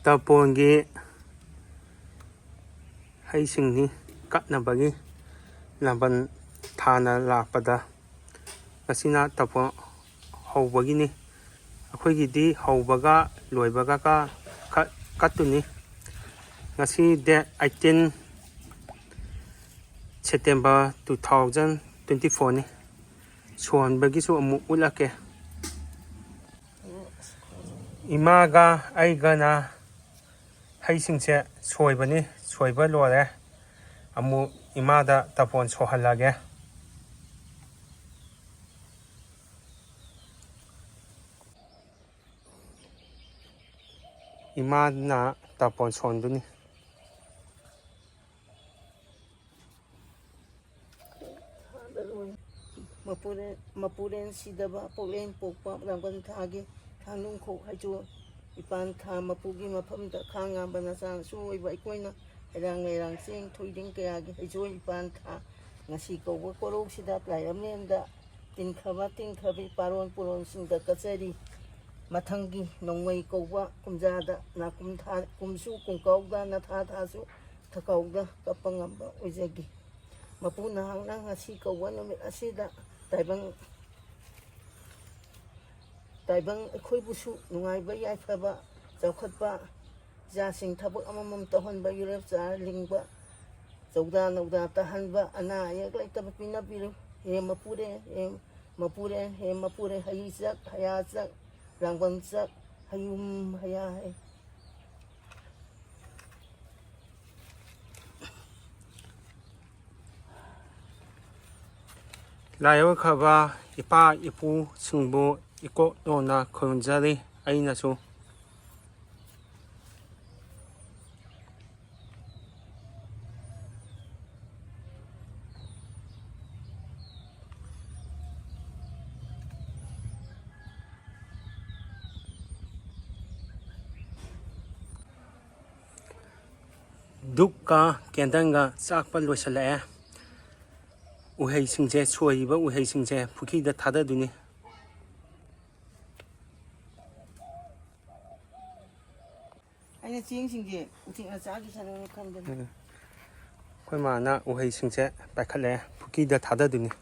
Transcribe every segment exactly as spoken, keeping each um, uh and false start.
ꯇꯔꯄꯣꯟꯒꯤ ꯍꯩꯁꯤꯡꯅꯤ ꯀꯠꯅꯕꯒꯤ ꯂꯥꯡꯕꯟ ꯊꯥꯅ ꯂꯥꯛꯄꯗ ꯉꯁꯤꯅ ꯇꯔꯄꯣꯟ ꯍꯧꯕꯒꯤꯅꯤ꯫ ꯑꯩꯈꯣꯏꯒꯤꯗꯤ ꯍꯧꯕꯒ ꯂꯣꯏꯕꯒ ꯀ-, ꯀ-, ꯀꯠꯇꯨꯅꯤ꯫ ꯉꯁꯤ date eighteen September two thousand twenty fourꯅꯤ꯫ ꯁꯣꯟꯕꯒꯤꯁꯨ ꯑꯃꯨꯛ ꯎꯠꯂꯛꯀꯦ꯫ ꯏꯃꯥꯒ ꯑꯩꯒꯅ ꯍꯩꯁꯤꯡꯁꯦ ꯁꯣꯏꯕꯅꯤ, ꯁꯣꯏꯕ ꯂꯣꯏꯔꯦ꯫ ꯑꯃꯨꯛ ꯏꯃꯥꯗ ꯇꯔꯄꯣꯟ ꯁꯣꯍꯜꯂꯒꯦ꯫ ꯏꯃꯥꯅ ꯇꯔꯄꯣꯟ ꯁꯣꯟꯗꯨꯅꯤ꯫ ꯃꯄꯨꯔꯦꯟ, ꯃꯄꯨꯔꯦꯟ ꯁꯤꯗꯕ, ꯄꯣꯛꯂꯦꯟ ꯄꯣꯛꯄ, ꯂꯥꯡꯕꯟ ꯊꯥꯒꯤ ꯊꯥꯡꯅꯨꯡꯈꯣꯛ ꯍꯩꯖꯣꯏ ꯏꯄꯥꯟ ꯊꯥ, ꯃꯄꯨꯒꯤ ꯃꯐꯝꯗ ꯈꯥꯡ ꯉꯥꯝꯕ ꯅꯆꯥꯅꯁꯨ ꯑꯣꯏꯕ ꯑꯩꯈꯣꯏꯅ ꯍꯩꯔꯥꯡ ꯂꯩꯔꯥꯡ ꯆꯦꯡ ꯊꯣꯏꯗꯤꯡ ꯀꯌꯥꯒꯤ ꯍꯩꯖꯣꯏ ꯏꯄꯥꯟ ꯊꯥ, ꯉꯁꯤ ꯀꯧꯕ ꯀꯣꯔꯧꯁꯤꯗ ꯂꯥꯏꯔꯝꯂꯦꯟꯗ ꯇꯤꯟꯈꯕ ꯇꯤꯟꯈꯕꯤ ꯄꯥꯔꯣꯟ ꯄꯨꯔꯣꯟꯁꯤꯡꯗ ꯀꯠꯆꯔꯤ꯫ ꯃꯊꯪꯒꯤ ꯅꯣꯡꯃꯩ ꯀꯧꯕ ꯀꯨꯝꯖꯥꯗ ꯅꯥꯀꯨꯝ ꯊꯥ, ꯀꯨꯝꯁꯨ ꯀꯨꯝꯀꯥꯎꯗ ꯅꯊꯥ ꯊꯥꯁꯨ ꯊꯀꯥꯎꯗ ꯀꯞꯄ ꯉꯝꯕ ꯑꯣꯏꯖꯒꯦ꯫ ꯃꯄꯨ ꯅꯍꯥꯛꯅ ꯉꯁꯤ ꯀꯧꯕ ꯅꯨꯃꯤꯠ ꯑꯁꯤꯗ ꯇꯥꯏꯕꯪ, ꯇꯥꯏꯕꯪ ꯑꯩꯈꯣꯏꯕꯨꯁꯨ ꯅꯨꯡꯉꯥꯏꯕ ꯌꯥꯏꯐꯕ ꯆꯥꯎꯈꯠꯄ ꯏꯆꯥꯁꯤꯡ ꯊꯕꯛ ꯑꯃꯃꯝ ꯇꯧꯍꯟꯕ, ꯌꯨꯔꯦꯞ ꯆꯥꯔ ꯂꯤꯡꯕ, ꯆꯧꯗꯥ ꯅꯧꯗꯥ ꯇꯥꯍꯟꯕ, ꯑꯅꯥ ꯑꯌꯦꯛ ꯂꯩꯇꯕ ꯄꯤꯅꯕꯤꯔꯨ꯫ ꯍꯦ ꯃꯄꯨꯔꯦ, ꯍꯦ ꯃꯄꯨꯔꯦ, ꯍꯦ ꯃꯄꯨꯔꯦ, ꯍꯩꯆꯛ, ꯍꯌꯥꯆꯛ, ꯂꯥꯡꯕꯟꯆꯛ, ꯍꯌꯨꯝ, ꯍꯌꯥ, ꯍꯩ꯫ ꯂꯥꯏꯑꯣꯏꯈ꯭ꯔꯕ ꯏꯄꯥ ꯏꯄꯨꯁꯤꯡꯕꯨ ꯏꯀꯣꯛ ꯅꯣꯟꯅ ꯈꯨꯔꯨꯝꯖꯔꯤ ꯑꯩꯅꯁꯨ꯫ ꯙꯨꯞꯀ ꯀꯦꯟꯗꯜꯒ ꯆꯥꯛꯄ ꯂꯣꯏꯁꯤꯜꯂꯛꯑꯦ꯫ ꯎꯍꯩꯁꯤꯡꯁꯦ, ꯁꯣꯏꯔꯤꯕ ꯎꯍꯩꯁꯤꯡꯁꯦ ꯄꯨꯈ꯭ꯔꯤꯗ ꯊꯥꯗꯗꯣꯏꯅꯤ꯫ ꯑꯩꯅ ꯆꯦꯡꯁꯤꯡꯁꯦ ꯎꯆꯦꯛꯅ ꯆꯥꯈꯤꯁꯅꯨꯅ ꯈꯟꯕꯅꯦ꯫ ꯑꯩꯈꯣꯏ ꯃꯥꯅ ꯎꯍꯩꯁꯤꯡꯁꯦ ꯄꯥꯏꯈꯠꯂꯦ, ꯄꯨꯈ꯭ꯔꯤꯗ ꯊꯥꯗꯗꯣꯏꯅꯤ꯫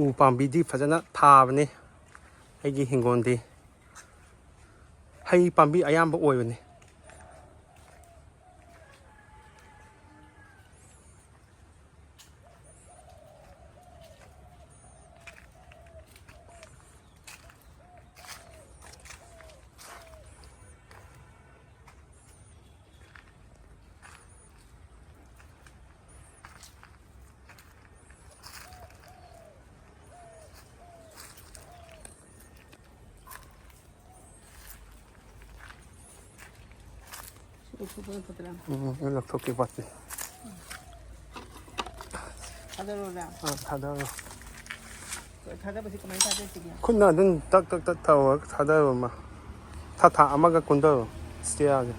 ꯎ ꯄꯥꯝꯕꯤꯗꯤ ꯐꯖꯅ ꯊꯥꯕꯅꯤ ꯑꯩꯒꯤ ꯍꯤꯡꯒꯣꯜꯗꯤ꯫ ꯍꯩ ꯄꯥꯝꯕꯤ ꯑꯌꯥꯝꯕ ꯑꯣꯏꯕꯅꯤ꯫ ꯁꯤ ꯂꯧꯊꯣꯛꯄꯅ ꯐꯠꯇ꯭ꯔꯥ? ꯎꯝ, ꯑꯩ ꯂꯧꯊꯣꯛꯀꯦ ꯄꯥꯠꯇꯤ꯫ ꯊꯥꯗꯔꯣꯔꯥ? ꯑꯥ, ꯊꯥꯗꯔꯣ꯫ ꯊꯥꯗꯕꯁꯤ ꯀꯃꯥꯏꯅ ꯊꯥꯗꯁꯤꯒꯦ? ꯈꯨꯠꯅ ꯑꯗꯨꯝ ꯇꯛ ꯇꯛ ꯇꯛ ꯇꯧꯔꯒ ꯊꯥꯗꯔꯣ ꯑꯃ꯫ ꯊꯥ ꯊꯥ ꯑꯃꯒ ꯀꯨꯟꯊꯔꯣ ꯁ꯭ꯇꯤꯌꯥꯔꯁꯦ꯫